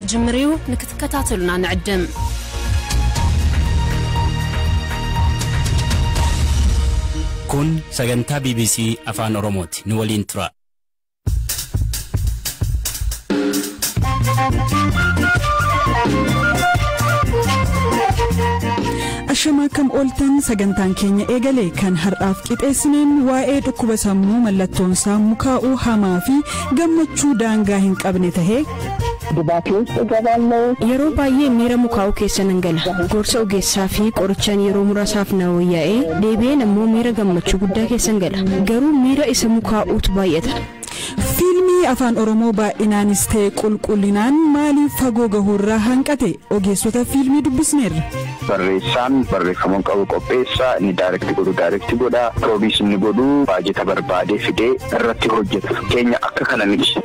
ክጅምር እዩ። ንክትከታተሉና ንዕድም። Kun sagantaa BBC Afaan Oromooti. Nu waliin tura. Ashamaa, akkam ooltan? Sagantaan keenya eegale. Kan har'aaf qixeessineen waa'ee dhukkuba sammuu mallattoonsaa mukaa'uu hamaa fi gammachuu daangaa hin qabne tahee. Yeroo baay'ee miira mukaa'uu keessa nan gala. Gorsa ogeessaa fi qorichaan yeroo muraasaaf na wayyaa'ee, deebi'een ammoo miira gammachuu guddaa keessan gala. Garuu miira isa mukaa'uutu baay'ata. Fiilmii Afaan Oromoo baay'inaanis ta'e qulqullinaan maaliif fagoo gahuurraa hanqate? Ogeessota fiilmii dubbisneerra. Barreessaan barreeffama qabu qopheessaa, inni direct godhu direct godha, produce inni godhu baajeta barbaadee fidee irratti hojjeta. Keenya akka kana miti.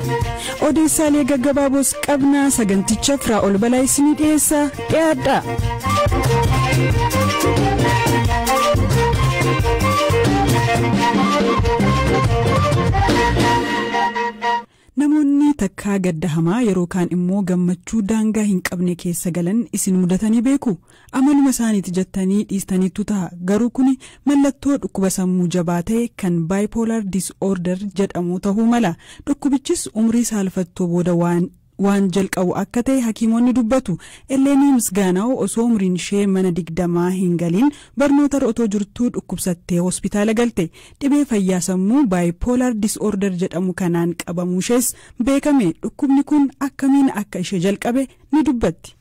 Odeessaalee gaggabaaboos qabnaa. Saganticha Firaa'ol Balaa isinii dhiyeessa, dhiyaadha. Namoonni takkaa gadda hamaa, yeroo kaan immoo gammachuu daangaa hin qabne keessa galan isin mudatanii beeku. Amaluma isaaniiti jettanii dhiistaniittu ta'a. Garuu kun mallattoo dhukkuba sammuu jabaa ta'e kan bipolar disorder jedhamu ta'uu mala. Dhukkubichis umrii saalfattoo booda waan jalqabu akka ta'e hakiimonni dubbatu. Elleenii Misgaanaw osoo umriin ishee mana 20 hin galiin barnoota otoo jirtuu dhukkubsattee hospitaala galte. Dhibee fayyaa sammuu bipolar disorder jedhamu kanaan qabamuu ishees beekame. Dhukkubni kun akkamiin akka ishee jalqabe ni dubbatti.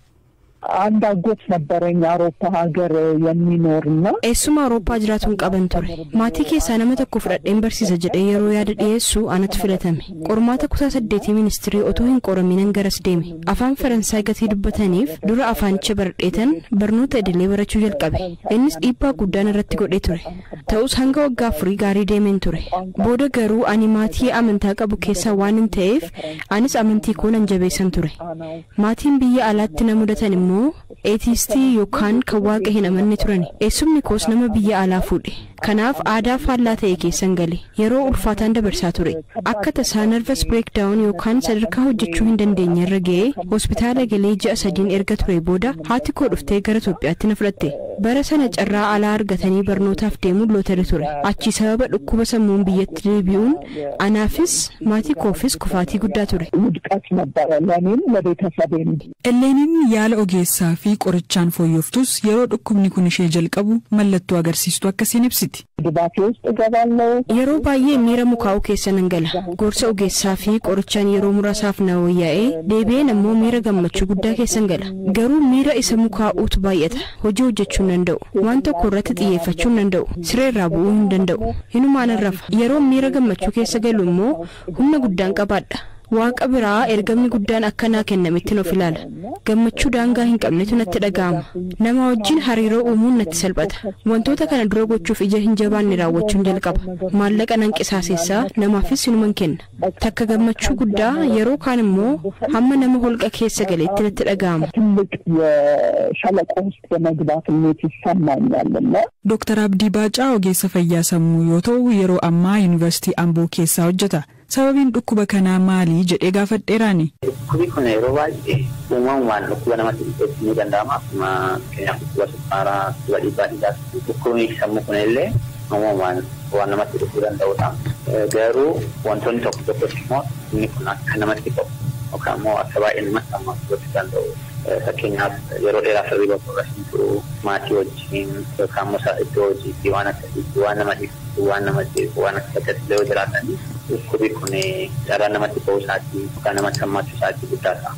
አንድ አጎት ነበረኝ አውሮፓ ሀገር የሚኖርና Eessuma Awurooppaa jiraatuun qaban ture. Maatii keessaa nama tokko fudhadheen barsiisa jedhee yeroo yaada dhiyeessu anatu filatame. Qormaata kutaa saddeetii ministirii otoo hin qoraminan garas deeme. Afaan Faransaay gatii dubbataniif dura afaanicha baradheetan barnoota idilee barachuu jalqabe. Innis dhiibbaa guddaan irratti godhee ture. Ta'us hanga waggaa 4 gaarii deemeen ture. Booda garuu ani maatii amantaa qabu keessaa waan hin ta'eef, anis amantii koo nan jabeessan ture. Maatiin biyya alaatti na mudatan immoo atheistii yookaan kan Waaqa hin amanne turan. Eessumni koos nama biyya alaa fuudhe. Kanaaf aadaa faallaa ta'e keessan gale. Yeroo ulfaataan dabarsaa ture. Akka tasaa nervous breakdown yookaan sadarkaa hojjechuu hin dandeenye irra ga'ee hospitaala galee ji'a 3n erga ture booda haati koo dhuftee gara Itoophiyaatti na fudhatte. Bara sana carraa alaa argatanii barnootaaf deemuun lootarii ture. Achi sababa dhukkuba sammuun biyyatti deebi'uun anaafis maatii koofis kufaatii guddaa ture. ውድቀት ነበረ ለእኔም ለቤተሰቤም። Elleeniin yaala ogeessaa fi qorichaan fooyyoftus, yeroo dhukkubni kun ishee jalqabu mallattoo agarsiistu akkasiin ibsiti. ድባቴ ውስጥ እገባለሁ። Yeroo baay'ee miira mukaa'uu keessa nan gala. Gorsa ogeessaa fi qorichaan yeroo muraasaaf na wayyaa'ee, deebi'een ammoo miira gammachuu guddaa keessan gala. Garuu miira isa mukaa'uutu baay'ata. Hojii hojjechuu hin danda'u. Waan tokko irratti xiyyeeffachuu hin danda'u. Siree irraa bu'uu hin danda'u. Hinumaan rafa. Yeroo miira gammachuu keessa galu immoo humna guddaan qabaadha. Waaqa biraa ergamni guddaan akkanaa kennamettiin of ilaala. Gammachuu daangaa hin qabnetu natti dhaga'ama. Nama wajjin hariiroo uumuun natti salphata. Wantoota kana dura gochuuf ija hin jabaanne raawwachuun jalqaba. Maallaqa nan qisaaseessaa, namaafis sinuman kenna. Takka gammachuu guddaa, yeroo kaan immoo hamma nama holqa keessa galeetti natti dhaga'ama. ትልቅ የሸለቆ ውስጥ የመግባት ስሜት ይሰማኛል እና Dooktar Abdii Baacaa ogeessa fayyaa sammuu yoo ta'u, yeroo ammaa Yuunivarsiitii Amboo keessaa hojjeta. Sababiin dhukkuba kanaa maali jedhee gaafadheeraani. Dhukkubni kun yeroo baay'ee uumamumaan dhukkuba namatti dhufeetti ni danda'ama. Akkuma fakkeenyaaf dhukkuba sukkaaraa, dhukkuba dhiibbaa dhiigaa, dhukkubni sammuu kun illee uumamumaan waan namatti dhufuu danda'udha. Garuu wantoonni tokko tokkos immoo inni kun akka namatti qabu yookaan immoo akka baay'ee namatti hammaatu gochuu danda'u. Fakkeenyaaf yeroo dheeraaf hirriba qorra hin turu, maatii wajjin yookaan immoo iddoo hojiitti waan akkasiitti waan nama dhiibsu, waan nama jeequ, waan akkas akkasii yoo jiraatan, dhukkubi kun carraan namatti ba'uu isaatii yookaan namatti hammaachuu isaatii guddaa ta'a.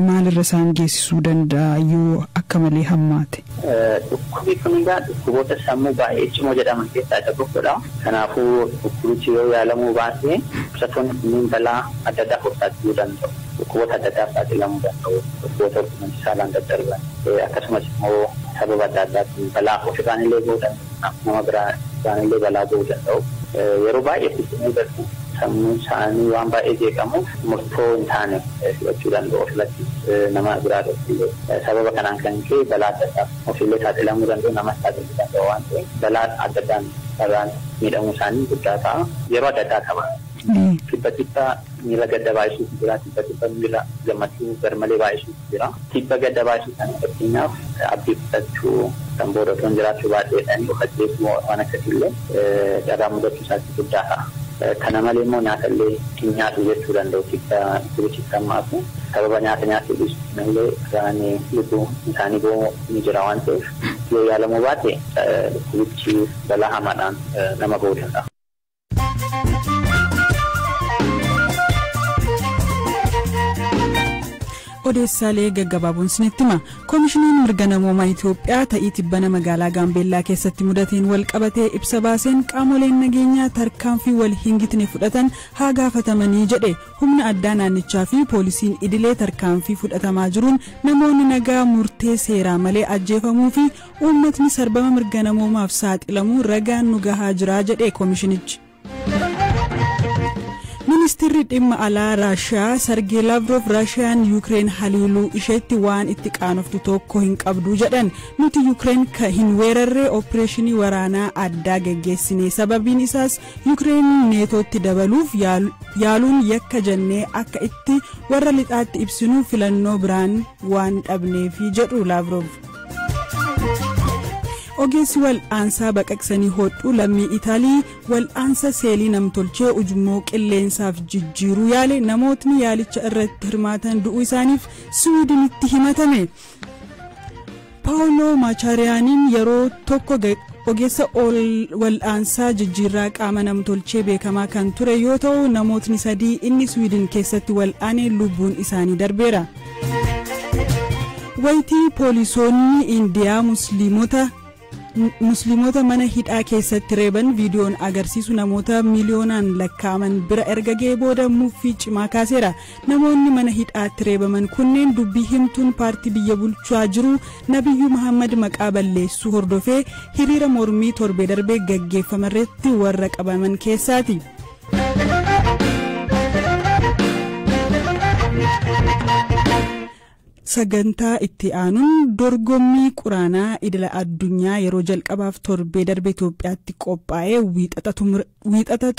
Maalirra isaan geessisuu danda'a yoo akka malee hammaate? Dhukkubi kun egaa dhukkuboota sammuu baay'ee cimoo jedhaman keessaa isa tokkodha. Kanaafuu dhukkubichi yoo yaalamuu baate, dhukkubsattoonni kunneen balaa adda addaaf of saaxiluu danda'u. Dhukkuboota adda addaaf saaxilamuu danda'u. Dhukkuboota walqunnamtii saalaan daddarban. Akkasumas immoo sababa adda addaatiin balaa ofirraan illee ga'uu danda'u. Nama biraa illee balaa ga'uu danda'u. Yeroo baay'ee darbu sammuun isaanii waan baay'ee jeeqamuuf murtoo hin taane fudhachuu danda'u, ofirratti, nama biraa irratti. Sababa kanaan kan ka'e balaa adda addaaf ofillee saaxilamuu danda'u, namas saaxiluu danda'u waan ta'eef, balaa adda addaan carraan miidhamuu isaanii guddaa ta'a. Yeroo adda addaa qaba. Kibba kibba Miira gadda baay'isuutu jira. Tibba miira gammachuu garmalee baay'isuutu jira. Tibba gadda baay'isuu kana fakkeenyaaf abdii kutachuu kan booda otoo hin jiraachuu baadheedhaan of ajjeesuu waan akkasiillee carraa mudachuu isaatti guddaa ta'a. Kana malee immoo nyaata illee hin nyaatu jechuu danda'u tibba dhukkubichi hammaatu. Sababa nyaata nyaachuu dhiisu illee karaan lubbuu isaanii ba'uu ni jira waan ta'eef yoo yaalamuu baate dhukkubichi balaa hamaadhaan nama ga'uu danda'a. Odeessaalee gaggabaaboon isinitti hima. Koomishiniin mirga namoomaa Itoophiyaa ta'ii tibbana magaalaa Gaambeellaa keessatti mudateen wal qabatee ibsa baaseen qaamoleen nageenyaa tarkaanfii wal hin gitne fudhatan haa gaafatamanii jedhe. Humna addaa naannichaa fi poolisiin idilee tarkaanfii fudhatamaa jiruun namoonni nagaa murtee seeraa malee ajjeefamuu fi uummatni sarbama mirga namoomaaf saaxilamuu ragaan nu gahaa jira jedhe koomishinichi. Ministeerri dhimma alaa Raashiyaa Sargee Laavrov Raashiyaan Yuukireen haleeluu isheetti waan itti qaanoftu tokko hin qabdu jedhan. Nuti Yuukireen hin weerarree opereeshinii waraanaa addaa geggeessine, sababiin isaas Yuukireen neetootti dabaluuf yaaluun yakka jennee akka itti warra lixaatti ibsinu filannoo biraan waan dhabneefi jedhu Laavrov. Ogeessi wal'aansaa baqaqsanii hodhuu lammii Itaalii wal'aansa seelii namtolchee ujummoo qilleensaaf jijjiiruu yaale namootni yaalicha irratti hirmaatan du'uu isaaniif Siwiidinitti himatame. Paawuloo Maachaariyaaniin yeroo tokko ogeessa wal'aansaa jijjiirraa qaama namtolchee beekamaa kan ture yoo ta'u namootni sadii inni Siwiidin keessatti wal'aane lubbuun isaanii darbeera. Wayitii poolisoonni Indiyaa Musliimota mana hidhaa keessatti reeban viidiyoon agarsiisu namoota miiliyoonaan lakkaa'aman bira erga ga'ee booda muffii cimaa kaaseera. Namoonni mana hidhaatti reebaman kunneen dubbii himtuun paartii biyya bulchaa jiru Nabiyyuu Muhammad maqaa balleessuu hordofee hiriira mormii torbee darbee gaggeeffamarratti warra qabaman keessaati. Sagantaa itti aanuun dorgommii quraanaa idila addunyaa yeroo jalqabaaf torbee darbe Itoophiyaatti qophaa'ee wiixata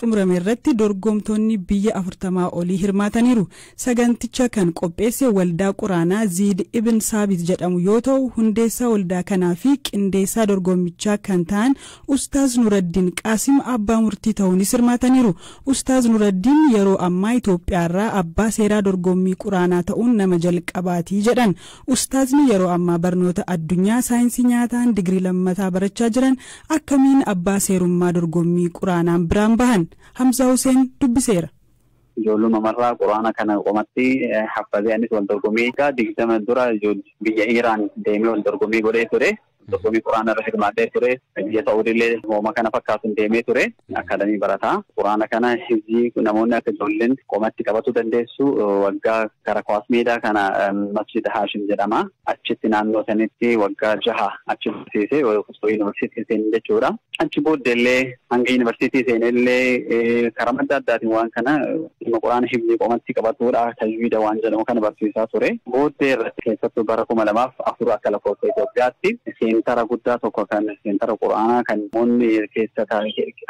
xumurame irratti dorgomtoonni biyya 40 olii hirmaataniiru. Saganticha kan qopheesse waldaa quraanaa Ziid Ibn Saabit jedhamu yoo ta'u hundeessaa waldaa kanaa fi qindeessaa dorgommichaa kan ta'an Ustaaz Nuraddiin Qaasim abbaa murtii ta'uunis hirmaataniiru. Ustaaz Nuraddiin yeroo ammaa Itoophiyaarraa abbaa seeraa dorgommii quraanaa ta'uun nama jalqabaatii jedhan. Ustaazni yeroo ammaa barnoota addunyaa saayinsii nyaataan digirii lammataa barachaa jiran akkamiin abbaa seerummaa dorgommii quraanaan biraan bahan Hamza Hussein dubbiseera. Ijoolluma marraa quraana kana qomatti haffazee anis wal dorgommii 20 dura biyya Iraan deemee wal dorgommii godhee ture. Dorgommii quraana irra hirmaatee ture. Biyya Saa'udiillee hooma kana fakkaatuun deemee ture. Akkaadamii barataa. Quraana kana hizii namoonni akka ijoolleen qomatti qabatu dandeessu waggaa gara kwaas meedaa kana Masjida Haashim jedhama. Achitti naannoo sanitti waggaa 6 achi barsiisee yuunivarsiitii seene jechuudha. Achi booddeellee hanga yuunivarsiitii seenellee karaa adda addaatiin waan kana dhimma quraana hizii qomatti qabatuudha tajwiida waan jedhamu kana barsiisaa ture. Booddee irratti keessattuu bara 2004 akka lakkoofsa Itoophiyaatti seentara guddaa tokko kan seentara quraanaa kan namoonni keessa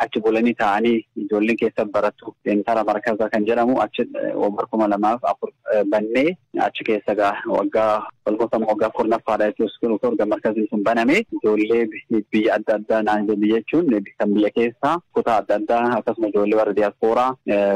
achi bulanii taa'anii ijoolleen keessa baratu seentara markaza kan jedhamu achi bara 2004 bannee achi keessa waggaa walqootama waggaa 10ffaadha jechuun erga markazni sun baname ijoollee biyya adda addaa naannoo biyya jechuun kan biyya keessaa kutaa adda addaa akkasuma ijoollee warra diyaaspooraa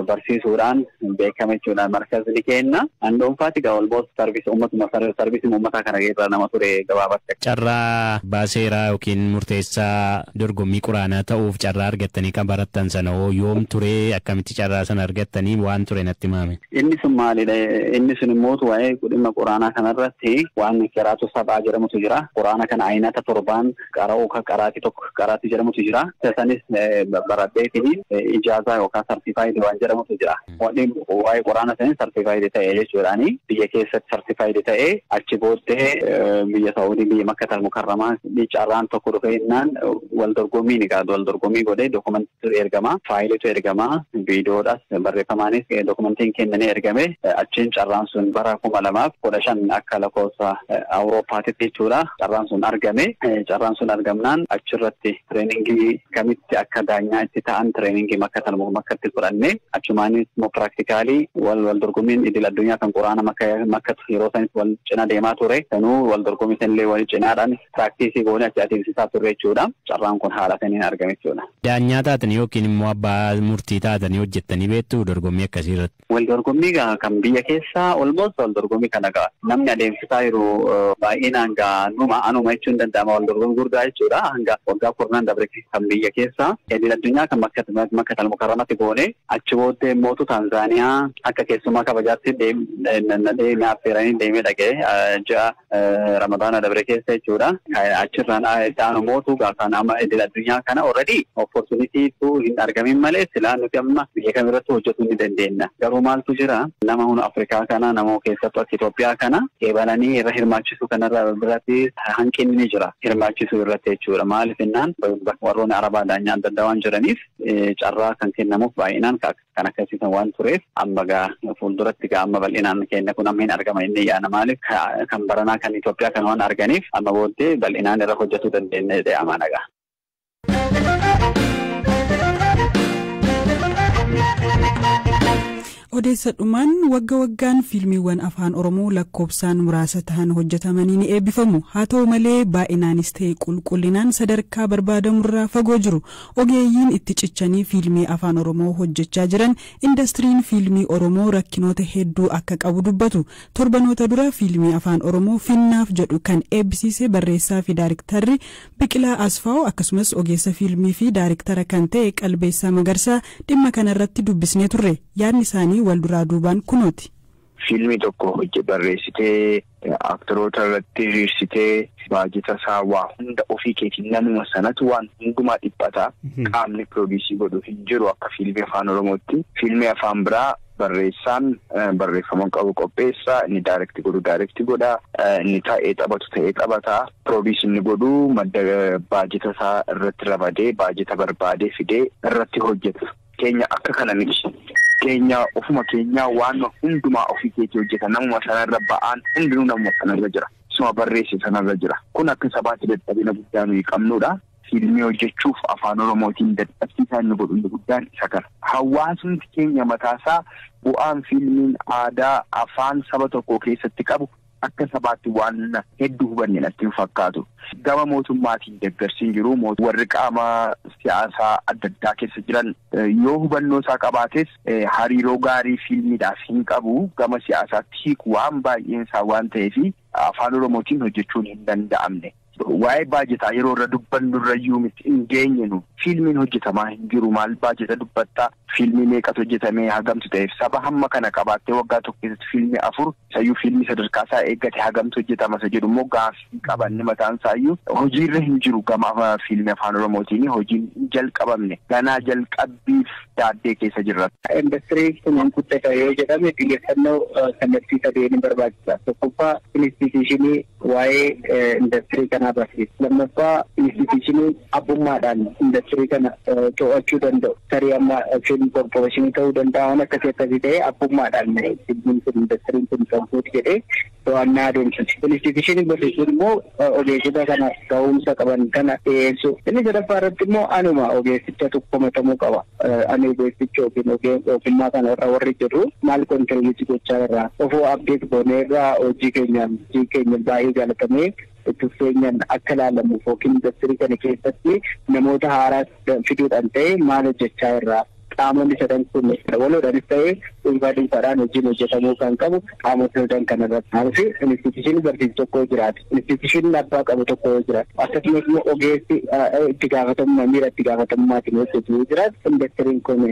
barsiisuudhaan beekame jechuudha markazni kenna. An dhuunfaatti gaa olmoos sarviisii uummatuma sarviisii uummataa kana irra nama ture gabaabatti. Carraa baaseeraa yookiin murteessaa dorgommii quraanaa ta'uuf carraa argattanii kan barattan sana hoo yoom ture akkamitti carraa sana argattanii waan ture natti himame. Inni sun maalidha? Inni sun immoo waa'ee dhimma quraanaa kanarratti waan qiraatu sab'aa jedhamutu jira. Quraana kana aynata 7 qara'uu kan qaraatii tokko qaraatii jedhamutu jira. Sanis baradheetiin ijaazaa yookaan sartifaayidii waan jedhamutu jira. Waa'ee quraana sanis sartifaayidii ta'e jechuudhaani biyya keessatti sartifaayidii ta'e achi booddee biyya Saa'udii biyya Makkatal Mukarramaa carraan tokko dhufe innaan wal dorgommii ni qaadu. Wal dorgommii godhee dokumantiitu ergama, faayilitu ergama, viidiyoodhaas barreeffamaanis dokumentiin kennanii ergame achiin Saniin carraan sun bara 2015 akka lakkoofsa Awurooppaatti jechuudha. Carraan sun argame. Carraan sun argamnaan achirratti tireeningii kamitti akka daanyaa itti ta'an tireeningii makkatti fudhanne achumaanis immoo piraaktikaalii wal dorgommiin idil addunyaa kan quraana makkatu yeroo sanis wal cina deemaa ture. Sanuu wal dorgommii sanillee wal cinaadhaan piraaktiisii goone achi adeemsisaa turre jechuudha. Carraan kun haala saniin argame jechuudha. Daanyaa taatanii yookiin immoo abbaa murtii taatanii hojjettanii beektu dorgommii akkasii irratti? Wal dorgommii kan biyya keessaa almost wal dorgommii kana gaa namni adeemsisaa jiru baay'inaan gaa numa anuma jechuun danda'ama wal dorgommii gurguddaa jechuudha. Hanga waggaa 10 dabre kan biyya keessaa idil addunyaa kan Makkatal Mukarramatti goone achi booddee mootu Taanzaaniyaa akka keessumaa kabajaatti deemee affeeranii deemee dhaqee ji'a Ramadaana dabre keessa jechuudha. Achirraan aanu mootu kan amma idil addunyaa kana already opportunity tu hin argamin malee silaa nuti amma biyya kamirratti hojjetuu ni dandeenya. Garuu maaltu jira nama hunda Afrikaa kana nama keessattuu akka Itoophiyaa kana eebalanii irra hirmaachisuu kanarra biratti hanqinni ni jira hirmaachisuu irratti jechuudha. Maaliif jennaan warroonni Arabaa daanyaa adda addaa waan jiraniif carraa kan kennamuuf baay'inaan kan akkasiisan waan tureef amma gaa fuulduratti gaa amma bal'inaan kenna kun amma hin argama inni yaana maaliif kan baranaa kan Itoophiyaa kan waan arganiif amma booddee bal'inaan irra hojjetuu dandeenya jedhee amana gaa. Odeessadhumaan wagga waggaan fiilmiiwwan afaan Oromoo lakkoofsaan muraasa ta'an hojjetamanii ni eebbifamu. Haa ta'u malee baay'inaanis ta'e qulqullinaan sadarkaa barbaadamurraa fagoo jiru. Ogeeyyiin itti cichanii fiilmii afaan Oromoo hojjechaa jiran indastiriin fiilmii Oromoo rakkinoota hedduu akka qabu dubbatu. Torbanoota dura fiilmii afaan Oromoo Finnaaf jedhu kan eebbisiise barreessaa fi daariktarri Biqilaa Asfaaw akkasumas ogeessa fiilmii fi daariktara kan ta'e Qalbeessaa Magarsaa dhimma kanarratti dubbisnee turre. Yaadni isaanii wal duraa duubaan kunooti. Fiilmii tokko hojii barreessitee aktoroota irratti hiriirsitee baajata isaa waa hunda ofii keetiin namuma sanatu waan hundumaa dhiphata. Qaamni piroodiisii godhu hin jiru akka fiilmii afaan Oromootti. Fiilmii afaan biraa barreessaan barreeffama qabu qopheessa, inni daayirekti godhu daayirekti godha, inni taa'ee taphatu ta'ee taphata. Piroodiisii inni godhu madda baajata isaa irratti ramadee baajata barbaadee fidee irratti hojjeta. Keenya akka kana miti. Keenya ofuma keenyaa waan hundumaa ofii keetii hojjeta. Namuma sanarra ba'aan hundinuu namuma sanarra jira. Suma barreesse sanarra jira. Kun akka sabaatti dadhabina guddaa nuyi qabnudha. Fiilmii hojjechuuf afaan Oromootiin dadhabsiisaa inni godhu inni guddaan isa kana. Hawaasni keenya mataasaa bu'aan fiilmiin aadaa afaan saba tokko keessatti qabu akka sabaatti waan hedduu hubanne natti hin fakkaatu. Gama mootummaatiin deeggarsi hin jiru. Warri qaama siyaasaa adda addaa keessa jiran yoo hubannoo isaa qabaates hariiroo gaarii fiilmiidhaaf hin qabu. Gama siyaasaatti hiiku waan baay'een isaa waan ta'eef afaan Oromootiin hojjechuun hin danda'amne. Waa'ee baajetaa yeroo irra dubbannu irrayyuu miti hin geenyenu. Fiilmiin hojjetamaa hin jiru. Maal baajeta dubbattaa? Fiilmii meeqatu hojjetamee hagamtu ta'eef saba hamma kana qabaattee waggaa tokko keessatti fiilmii 4 isayyuu fiilmii sadarkaa isaa eeggate hagamtu hojjetama isa jedhu immoo gaaffii qabanne mataan isaayyuu hojiirra hin jiru. Gama fiilmii afaan Oromootiin hojiin hin jalqabamne ganaa jalqabbiif daaddee keessa jirra. Industirii kun guddata yoo jedhame xiyyeeffannoo kallattii sadeen ni barbaachisa. Tokkoffaa instituushinii waa'ee industirii kanaa barsiisa. Lammaffaa instituushinii abbummaadhaan industirii kana to'achuu danda'u. Tarii amma fiilm koorporeeshinii ta'uu danda'a waan akkasii akkasii ta'ee abbummaadhaan fiilmiin kun industiriin kun kan jedhee to'annaa adeemsisa. Instituushinii barsiisuun immoo ogeessota kana ga'umsa qaban kana dhiyeessuu. Inni sadaffaa irratti immoo anuma ogeessicha tokkomatamuu qaba. Ani ogeessicha yookiin ogummaa kana irra warri jiru maal kontiribiyuutii gochaa irraa ofoo abdeet goonee irraa hojii keenyaan hojii keenya baay'ee jaalatamee itti fufeenyaan akka ilaalamuuf yookiin industirii kana keessatti namoota haaraa fiduudhaan ta'e maal hojjechaa irraa qaamonni sadan kun waloodhaanis ta'ee dhuunfaa dhuunfaadhaan hojiin hojjetamuu kan qabu qaamota sadan kanarratti. Maaliif instituushinii barsiisu tokko jiraatu, instituushinii abbaa qabu tokko jiraatu, akkasumas immoo ogeessi itti gaafatamummaa miira itti gaafatamummaatiin hojjetu yoo jiraatu industiriin kun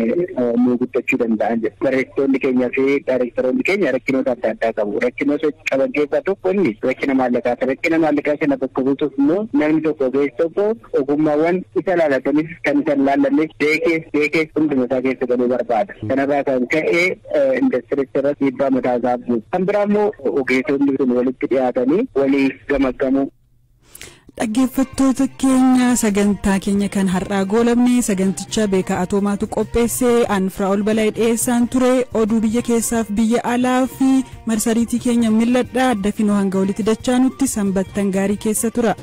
nu guddachuu danda'an jedhu. Barreessitoonni keenyaa fi daayirektaroonni keenya rakkinoota adda addaa qabu. Rakkinoota qaban keessaa tokko inni rakkina maallaqaa. Rakkina maallaqaa kana bakka buusuuf immoo namni tokko ogeessi tokko ogummaawwan isa laalatanis kan isa hin laallannes beekees hunduma isaa keessa galuu barbaada. Kanarraa kan ka'e industiricha irratti dhiibbaa mataa isaa buusu. Kan biraa immoo ogeessonni kun walitti dhiyaatanii walii gamaggamuu. Dhaggeeffattoota keenya, sagantaa keenya kan har'aa goolabne. Saganticha Beekaa Atoomaatu qopheessee, an Firaa'ol Balaa dhiyeessaan ture. Oduu biyya keessaaf biyya alaa fi marsariitii keenya milladhaa. Dafinoo hanga walitti dachaanutti sanbattan gaarii keessa tura.